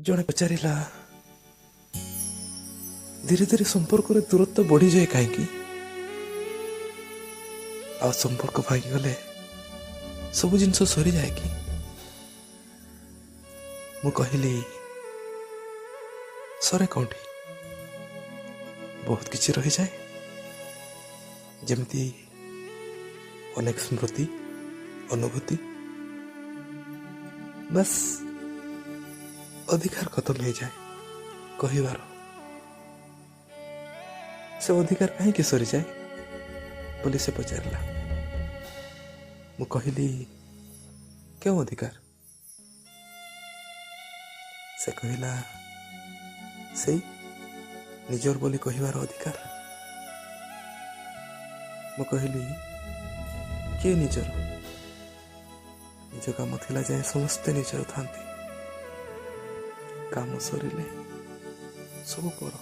ଜଣେ ପଚାରିଲା, ଧୀରେ ଧୀରେ ସମ୍ପର୍କରେ ଦୂରତ୍ୱ ବଢ଼ିଯାଏ କାହିଁକି? ଆଉ ସମ୍ପର୍କ ଭାଙ୍ଗିଗଲେ ସବୁ ଜିନିଷ ସରିଯାଏ କି? ମୁଁ କହିଲି, ସରେ କେଉଁଠି, ବହୁତ କିଛି ରହିଯାଏ, ଯେମିତି ଅନେକ ସ୍ମୃତି, ଅନୁଭୂତି। ବାସ୍, ଅଧିକାର ଖତମ ହେଇଯାଏ କହିବାର। ସେ ଅଧିକାର କାହିଁକି ସରିଯାଏ ବୋଲି ସେ ପଚାରିଲା। ମୁଁ କହିଲି, କେଉଁ ଅଧିକାର? ସେ କହିଲା, ସେଇ ନିଜର ବୋଲି କହିବାର ଅଧିକାର। ମୁଁ କହିଲି, କିଏ ନିଜର? ନିଜ କାମ ଥିଲା ଯାଏଁ ସମସ୍ତେ ନିଜର ଥାନ୍ତି, କାମ ସରିଲେ ସବୁ ପର।